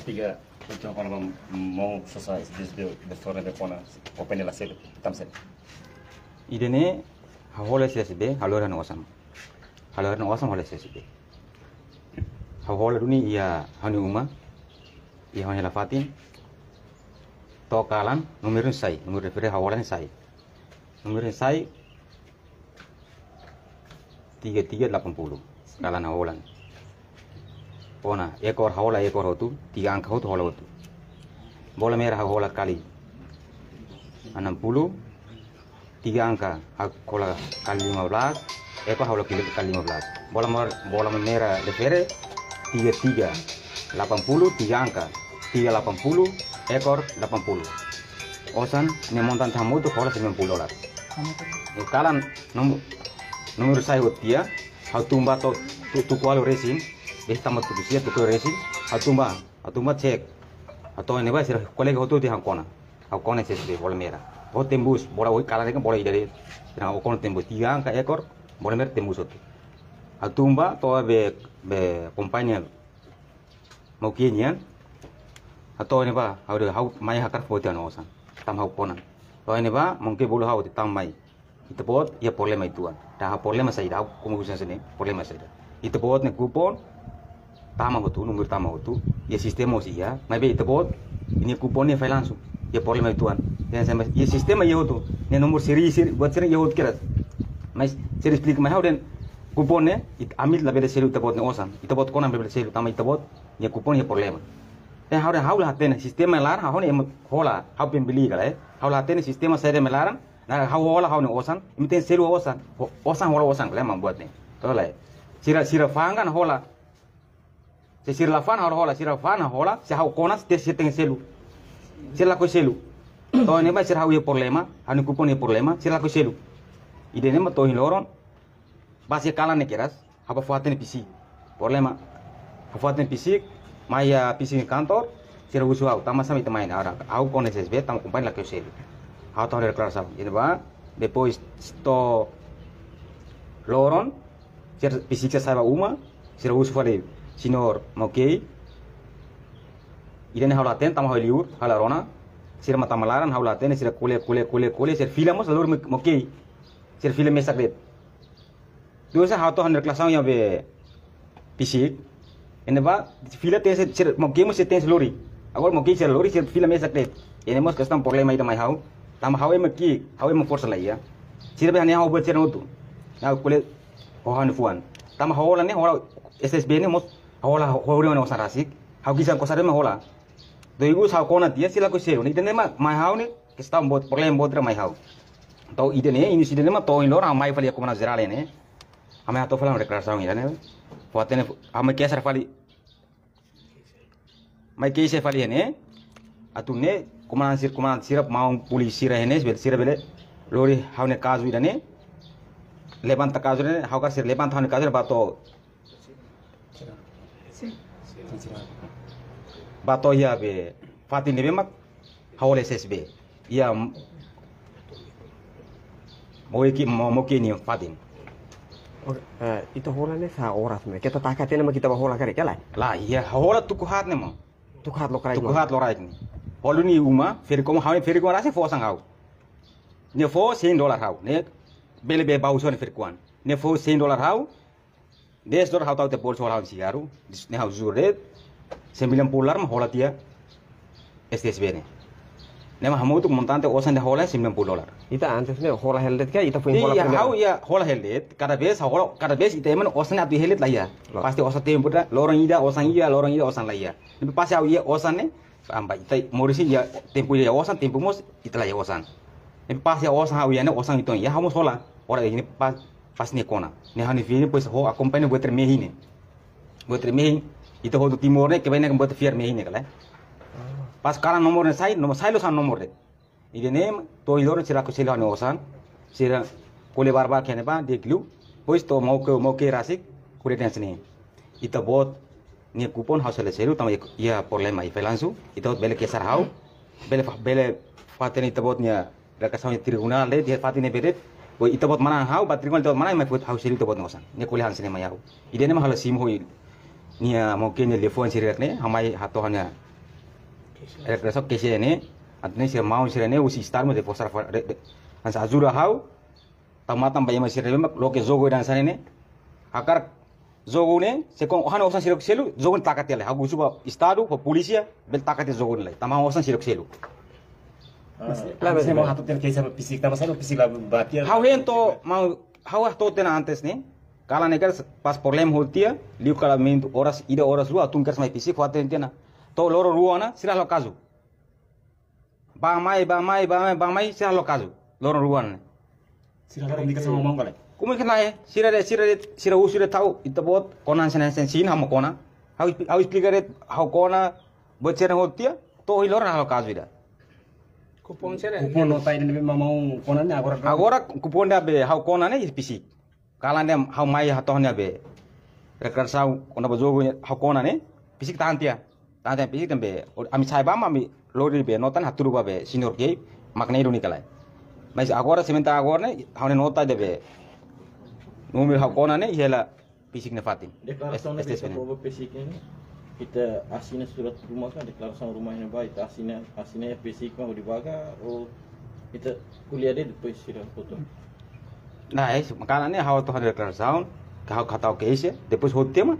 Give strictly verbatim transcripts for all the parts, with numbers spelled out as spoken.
Tiga, itu apa nama, mau susah di, di, di sore de kona, open la sebe, tam sebe. Ida-ne'e, ha'u hola S S B, ha'u lori ha'u-nia osan. Ha'u lori ha'u-nia osan hola S S B. Ha'u hola duni iha ha'u-nia uma, iha ha'u-nia hela fatin. To'o kalan, númeru sai, númeru refere ha'u hola ne'e sai. Númeru sai, tiga tiga delapan puluh. Kalan ha'u hola. Ona, ekor ha'u hola, ekor hotu, tiga angka hotu hola hotu. Bola merah ha'u hola kali enam puluh, tiga angka ha'u hola kali lima belas, ekor ha'u hola kali, kali lima belas. Bola mer-, bola merah refere, tiga tiga delapan puluh, tiga angka, tiga delapan puluh, ekor delapan puluh. Osan, nia montante hamutuk hola sembilan puluh dolar. Eh, kalan nom-, númeru sai hotu tiha, ha'u tun ba to'o, tu, tuku halo resin, bes tama tuku sia, tuku resin, ha'u tun ba, ha'u tun ba cek. Ha'u to'o iha ne'ebá sira kolega hotu tiha ha'u kona. Ha'u kona S S B bola merah. Ha'u tembus, bola oi kalan ne'e kan bola ida de'it. Sira ha'u kona tembus tiga angka ekor, bola merah tembus hotu. Ha'u tun ba, to'o be, be kompañia Mauke nian. Ha'u to'o iha ne'ebá, ha'u de, ha'u mai hakarak foti ha'u-nia osan. Tama ha'u kona. To'o iha ne'ebá, Mauke bolu ha'u tiha tama mai. Ita-boot iha problema uitoan. Ita halo problema saida, ha'u komu bisa sene, problema saida. Ita-boot nia kupon, tama hotu, númeru tama hotu. Iha sistema mós iha, maibé ita-boot nia kupon ne'e failansu. Iha problema uitoan. Iha sistema iha hotu. Nia nomor seri, seri, buat seri iha hotu kedas. Mas seri esplika mai ha'u dehan kupon ne'e, it-, ami labele selu ita-boot nia osan. Ita-boot kona labele selu tanba ita-boot nia kupon iha problema. Eh, ha'u dehan ha'u la hatene sistema laran, ha'u ne'e ema hola, ha'u pembeli kala, eh. Ha'u la hatene sistema saida mak laran, na ha'u hola ha'u-nia osan, imi tenke selu osan, ho-, osan hola osan, lema buat ne'e. To'o lai. Sira, sira fa'an kan hola. Se sira la fa'an ha'u hola, sira fa'an hola, se ha'u kona, se sira tenke selu. Sira lakohi selu. To'o iha ne'ebá sira ha'u iha problema, ha'u-nia kupon iha problema, sira lakohi selu. Ida-ne'e mak to'o ohin loron, base kalan ne'e kedas, ha'u bá fó-hatene fisik. Problema, ha'u bá fó-hatene fisik, mai iha fisik nia kantor, sira husu ha'u, tanba sá mak ita mai ne'e, ha'u dehan, ha'u kona S S B, tanba kompañia lakohi selu. Ha'u tau deklarasaun. Iha ne'ebá, depois to'o loron, sira fisik sira sai ba uma, sira husu fali, señór Mauke. Ida-ne'e ha'u la hatene, tanba ha'u liur, ha'u la rona, sira mak tama laran, ha'u la hatene, sira ko'alia, ko'alia, ko'alia, ko'alia, sira fila mós la lori Mauke. Sira fila mesak de'it. Depois ha'u to'o ha'u-nia deklarasaun iha be fisik. Iha ne'ebá fila tenke, sira, Mauke mós sira tenke lori. Agora Mauke sira lori, sira fila mesak de'it. Iha ne'e mós kestaun problema ida mai ha'u. Tanba ha'u ema ki'ik, ha'u ema forsa laiha. Sira be hanehan ha'u buat sira hotu. Ha'u ko'alia ho ha'u-nia fuan. Tanba ha'u hola ne'e, hola S S B ne'e mós, ha'u hola, ha'u hola ne'e osan rasik. Ha'u kisa kosar ema hola. Depois ha'u kona tiha, sira lakohi selu. Ne'e ida-ne'e mak mai ha'u ne'e, kestaun boot, problema boot ida mai ha'u. To'o ida-ne'e, inísiu ida-ne'e mak to'o ohin loron ha'u mai fali iha Komandante Jerál ne'e. Ha'u mai hato'o fali ha'u-nia deklarasaun ida-ne'e. Fó-hatene, ha'u mai kesar fali. Mai kesar fali ne'e. Atu nune'e, komandante sira, komandante sira, maun polísia sira ne'e, sira bele, sira bele lori ha'u-nia kazu ida-ne'e. Levanta kazu ida-ne'e, ha'u hakarak sira levanta ha'u-nia kazu ida-ne'e ba to'o ba to'o iha be fatin ne'ebé mak ha'u hola S S B. Iha m-, Mauke, Mau-, Mauke nia fatin. Oke, eh, ita hola ne'e sá oras ne'e? Keta taka tena mak ita bá hola karik, ka lae? Lae, iha ha'u hola tuku haat ne'e mak. Tuku haat lokraik. Tuku haat lokraik ne'e. Ha'u iha uma, ferik uma, ha'u ferik uma rasik fó osan ha'u. Nia fó cem dolar ha'u. Ne'e bele be bau sone ferik uma. Nia fó cem dolar ha'u. Dez dolar ha'u tau tiha bolsu ha'u-nia sigarru, ne'e ha'u jujur de'it, sembilan puluh dolar mak hola tiha S T S B ne'e. Ne'e mak hamutuk montante osan ida hola sembilan puluh dolar. Ita antes ne'e hola hela de'it ka, ita foin hola primeiru? Iya, ha'u iha hola hela de'it, kada vez ha'u hola, kada vez ita ema nia osan ne'e atu hela de'it laiha. Loos. Pasti osan tempu ida, loron ida osan iha, loron ida osan laiha. Ne'ebé pas ha'u iha osan ne'e, tanba ita moris iha tempu iha osan, tempu mós ita laiha osan. Ne'ebé pas iha osan ha'u iha ne'e osan uitoan iha, ha'u mós hola. Ora ini pas pas nia kona. Nia ha'u-nia fiar ne'e, depois ha'u akompaña buat ida mehi ne'e. Buat ida mehi, ita hotu Timor ne'e, kebaikan buat fiar mehi ne'e ka lae. Pas kalan nomor ne'e sai, nomor sai loos ha'u-nia nomor de'it. Ida-ne'e, to'o ohin loron sira lakohi selu ha'u-nia osan, sira ko'alia barbarak iha ne'ebá, di'ak liu, depois to'o Mauke, Mauke rasik, ko'alia dehan hanesan ne'e. Ita-boot nia kupon ha'u sei la selu, tanba iha, iha problema iha failansu, ita-boot bele kesar ha'u, bele fa-, bele fó-hatene ita-boot nia deklarasaun iha tribunál de'it, iha fatin ne'ebé de'it, depois ita-boot manán ha'u, ba tribunál ita-boot manán, mai fó ha'u selu ita-boot nia osan. Nia ko'alia hanesan ne'e mai ha'u. Ida-ne'e mak ha'u la simu ho ita. Nia mungkin nia telefone sira ne'e, ha'u mai hato'o ha'u-nia reklasaun ke sira ne'e, atu nune'e sira maun sira ne'e husi Estadu mós depois sira fa-, re-, re-, hanesan ajuda ha'u, tau matan ba ema sira ne'ebé mak loke jogu ida hanesan ne'e. Hakarak jogu ne'e, se kon ha'u-nia osan sira selu, jogu ne'e taka tiha lai. Ha'u husu ba Estadu, ba polísia, bele taka tiha jogu ne'e lai. Tanba osan sira selu. Ah, la, maun hato'o tiha ona keixa ba fisik, tanba sá fisik la ba tiha. Ha'u hein to'o, maun, ha'u hato'o tiha ona antes ne'e. Kalan ne'e karik pas problema hotu tiha, liu kalamentu oras ida oras rua, tun kedas mai fisik, ha'u hatene tiha ona. To'o loron rua ona, sira halo kazu. Bá mai, bá mai, bá mai, bá mai, sira halo kazu. Loron rua ne'e. Sira komunikasaun ho maun ka lae? Komunika ne'e, sira de'it, sira de'it, sira husu de'it ha'u, ita-boot kona hanesan ne'e, hanesan ne'e, ha'u mak kona. Ha'u, ha'u esplika de'it, ha'u kona, buat sira hotu tiha, to'o ohin loron ha'u halo kazu ida. Kupon sira? Kupon nota ida ne'ebé maun kona ne'e agora. Agora kupon ida be ha'u kona ne'e, fisik. Kalan ne'e ha'u mai hato'o ha'u-nia be reklasaun kona-ba jogu ne'e ha'u kona ne'e, fisik tahan tiha. Tahan tiha fisik tanba ami sa'e bá mak ami lori be nota ne'e hatudu ba be senior ke mak ne'e duni ka lae. Mas agora sementara agora ne'e ha'u-nia nota ida be númeru ha'u kona ne'e iha hela fisik nia fatin. Deklarasaun ne'e, es-, es-, ita es-, fó ba fisik ne'e, ita asina surat ruma ka, deklarasaun ruma iha ne'ebá, ita asina, asina iha fisik mak hodi bá ka, ou ita ko'alia de'it depois sira hotu? Nah, es, makanya ne'e ha'u hato'o ha'u-nia deklarasaun, ka ha'u hatau keixa, depois hotu tiha mak.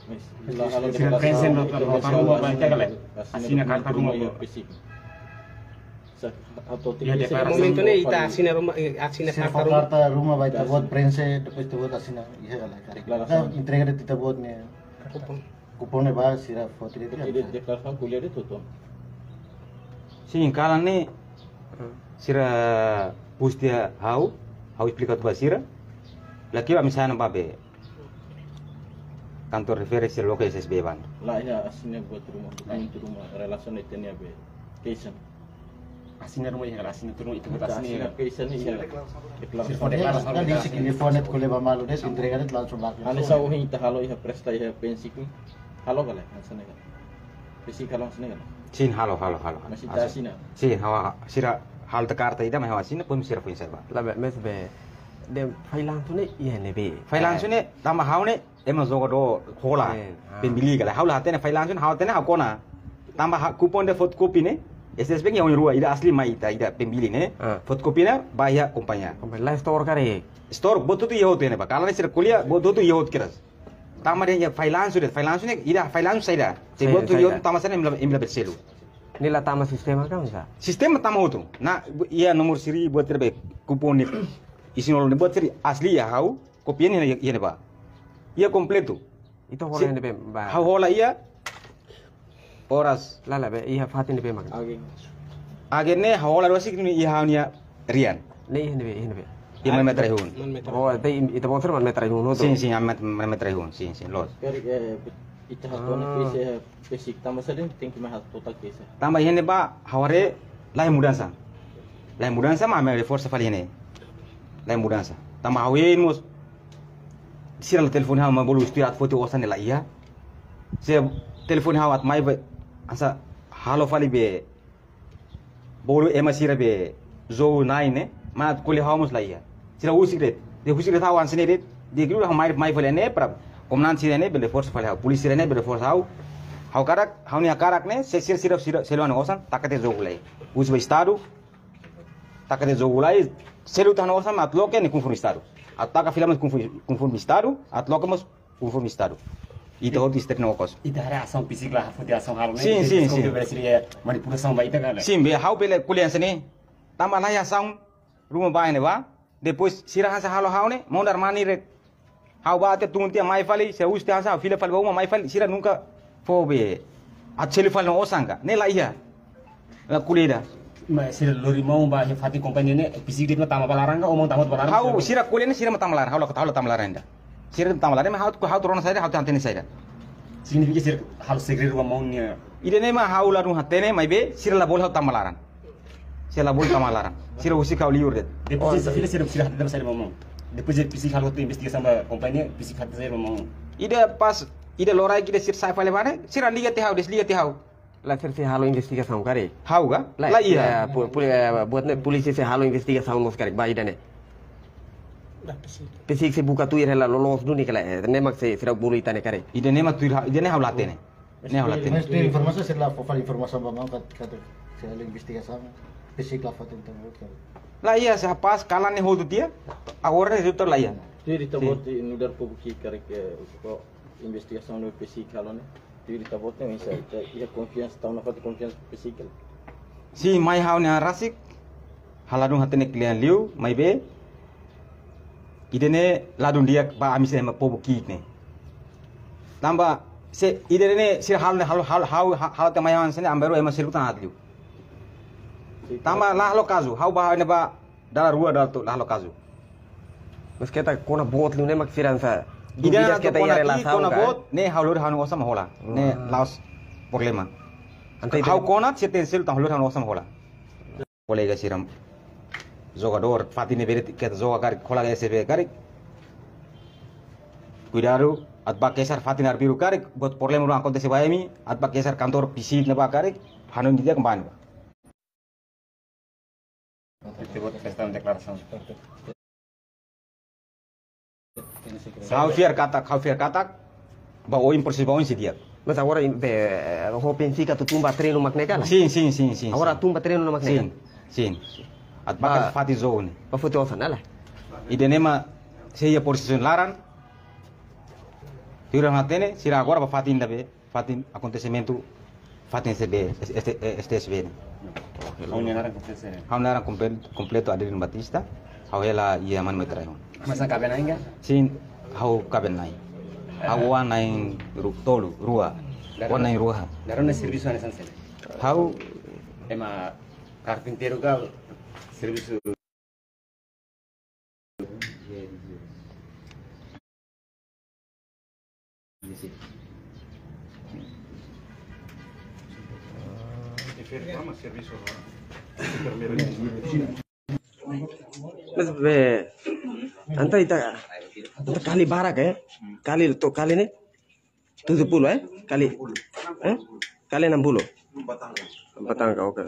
Mas, la halo sira deklarasaun, prensen no, ita no, asina, no, no, no, no, no, asina karta ruma iha fisik. Sa-, atau iha tiga deklarasaun. Momentu ne'e ita asina ruma, eh, asina karta ruma. Sira fó karta ruma ba ita-boot, prense, depois ita-boot asina, iha ka lae. Deklarasaun. Nah, entrega de'it ita-boot nia kupon. Kupon ne'e ba sira fó tiha. Jadi deklarasaun ko'alia de'it hotu. Sin, kalan ne'e sira husu tiha ha'u, ha'u esplika atu ba sira. Lae, ke ami sa'e ona ba be kantor refere sira loke S S B bá. La, iha asina buat ruma, dokumentu ruma, relasaun ita-nia be keixa. Asina ruma iha, asina turun itu buat asina. Asina keixa ne'e iha. Deklarasaun. Sira fó deklarasaun. Kan di sini, telefone ko'alia ba malu de'it, entrega de'it langsung ba. Hanesan ohin ita halo iha presta iha fisik. Halo ka lae, hanesan ne'e ka lae. Fisik halo hanesan ne'e ka lae. Sin, halo, halo, halo, halo. Mas ita asina. Sin, ha'u, sira halo tiha karta ida, mas ha'u asina, depois sira fó sai bá. Lae, be, mas be, de'it failansu ne'e iha ne'ebé? Failansu ne'e, tanba ha'u ne'e, ema jogadór hola, eh, ah, pembeli ka lae. Ha'u la hatene failansu ne'e, ha'u hatene ha'u kona. Tanba ha'u kupon ida fotokopi ne'e, S S B nia oin rua, ida asli mai ita, ida pembeli ne'e. Ah. Fotokopi ne'e ba iha kompañia. Kompañia, lae, store karik? Store, buat hotu iha hotu ne'ebá. Kalan ne'e sira ko'alia, buat hotu iha hotu kedas. Tanba dehan iha failansu de'it, failansu ne'e, ida failansu saida. Se saida, buat hotu iha saida. Tanba sá ne'e imi la, imi labele selu. Ne'e la tama sistema ka, misa? Sistema tama hotu. Nah, bu-, iha nomor seri buat sira be kupon ne'e. Isin-lolon ne'e buat sira asli iha ha'u, kopia ne'e iha, iha ne'ebá. Iha kompletu. Ita hola iha ne'ebé, ba? Ha'u hola iha oras. Lae, lae, be, iha fatin ne'ebé mak? Agen. Agen ne'e ha'u hola rasik ne'e iha ha'u-nia rian. Ne'e iha ne'ebé, iha ne'ebé? Iha Manuel Metraihun. Manuel Metraihun. Oh, ita, ita sponsor Manuel Metraihun, hotu? Sin, sin, Manuel Met-, Manuel Metraihun, sin, sin, loos. Kari, eh, ita hato'o ona, ah, keixa, eh, fisik tanba sá de'it, tenke mai hato'o tiha keixa. Tanba iha ne'ebá, ha'u haree, laiha mudansa. Laiha mudansa, mak ami reforsa fali iha ne'e. Laiha mudansa. Tanba ha'u hein mós, sira la telefone ha'u, mak bolu istudia atu foti osan ne'e laiha. Se telefone ha'u atu mai be, hanesan halo fali be, bolu ema sira be jogu na'in ne'e, mak atu ko'alia ha'u mós laiha. Sira husik de'it, dehan husik de'it ha'u hanesan ne'e de'it, dehan kulu ha'u mai, mai fali ne'e, para komandante sira ne'e bele reforsa fali ha'u, polísia sira ne'e bele reforsa ha'u. Ha'u hakarak, ha'u-nia hakarak ne'e, se sira, sira, sira, sira anu osan, taka tiha jogu lai. Husu ba Estadu, taka tiha jogu lai, selu tiha ona osan, mak atu loke ne'e konforme Estadu. Atu taka fila mós konforme, konforme Estadu, atu loke mós konforme Estadu. Ita hotu strikt no okos. Ita haree asaun fisik la, foti asaun halo ne'e. Sin, sin, sin. Deskonfia be sira manipulasaun ba ita ka lae? Sin, be ha'u bele ko'alia hanesan ne'e. Tanba laiha asaun ruma ba iha ne'ebá. Depois sira hanesan halo ha'u ne'e, maun Darmani de'it. Ha'u bá tiha tun tiha mai fali, sira husu tiha hanesan, fila fali ba uma mai fali, sira nunka fó be atu selu fali ona osan ka. Ne'e laiha. La ko'alia ida. Mas sira lori maun ba iha fatin kompañia ne'e, fisik de'it mak tama ba laran ka, ou maun tama ba laran? Ha'u, sira ko'alia ne'e sira mak tama laran, ha'u la, ha'u la tama laran ida. Sira tama laran, mas ha'u, ha'u atu rona saida, ha'u atu hatene saida. Signifika sira halo segredu ba maun nia. Ida-ne'e mak ha'u ladún hatene, maibé sira la bolu ha'u tama laran. Sira la bolu tama laran. Sira husik ha'u liur de'it. Depois sira, sira, sira hatene saida ba maun? Depois sira fisik halo hotu investigasaun ba kompañia, fisik hatene saida ba maun? Ida pas, ida loraik ida sira sa'e fali bá ne'e, sira liga tiha ha'u, desliga tiha ha'u. Lae, sira sei halo investigasaun karik? Ha'u ka? Lae, laiha. Eh, pu-, pu-, eh, buat ne'e polísia sei halo investigasaun mós karik ba ida-ne'e? PCIC sei buka tuir hela loloos duni ka lae, eh, ne'e mak sei, sira bolu ita-nia karik. Ida-ne'e mak tuir ha-, ida-ne'e ha'u la hatene. Ne'e ha'u la hatene. Mas tuir informasaun sira la fó fali informasaun ba maun katak, katak sei halo investigasaun. PCIC la fó hatene tan. La iha, se rapaz kalan ne'e hotu tiha. Agora ne'e hotu la iha. Tuir ita-boot nu'udar povu ki'ik karik, eh, ko investigasaun no PCIC halo ne'e. Tuir ita-boot ne'e, iha konfiansa, tau nafatin konfiansa PCIC ka lae? Sin, mai ha'u-nia an rasik, ha'u ladún hatene kle'an liu, maibé ida-ne'e ladún di'ak ba ami sira ema povu ki'ik ne'e. Tanba se ida-ne'e sira halo, halo, halo, halo, halo tiha mai ha'u-nia an sene, ami baru ema seluk tan aat liu. Tanba la halo kazu, ha'u ba ha'u-nia ba dala rua dala tolu la halo kazu. Mas keta kona-boot liu ne'e mak sira hanesan. Ida dúvidas atu keta iha kona ki'ik, relasaun kona ka? Boot, ne'e ha'u lori ha'u-nia osan mak hola. Ne'e la'ós problema. Entaun ha'u ita- kona, se tensil tan ha'u lori ha'u-nia osan mak hola. Kolega sira jogadór, fatin ne'ebé de'it keta joga karik, kolega S B karik. Kuidadu, atu bá kesar fatin arbiru karik, buat problema ruma akontese ba imi, atu bá kesar kantor PCIC ne'ebá karik, hanoin didi'ak ba ne'ebá. Ita-boot festa deklarasaun. Ha'u fiar katak, ha'u fiar katak, ba oin proses ba oin sei di'ak. Mas agora, eh, ho PCIC atu tun ba treinu mak ne'e ka lae? Sin, sin, sin, sin, Agora sin. Tun ba treinu mak ne'e ka? Sin, sin. Atu bá Ba- fatin jogu ne'e. Ba foti osan, ala? Ida-ne'e mak sei iha posisi laran. Sira hatene, sira agora ba fatin ida be. Fatin akontesimentu, fatin S B, S-, S-, S T S B ne'e. Ha'u-nia naran kompletu. Ha'u-nia naran komple-, kompletu Adriano Batista. Ha'u hela iha Manu Metraihon. Mas kaben-na'in ka? Sin, ha'u kaben-na'in. Ha'u oan-na'in ru-, tolu, rua. Oan-na'in rua. Dala ruma servisu hanesan sira? Ha'u ema karpinteiru ka servisu. Mas be, entaun ita, entaun kali barak, eh? Kali to kali ne'e? Tujuh puluh, eh? Kali, eh? Kali enam puluh. Empat angka, oke.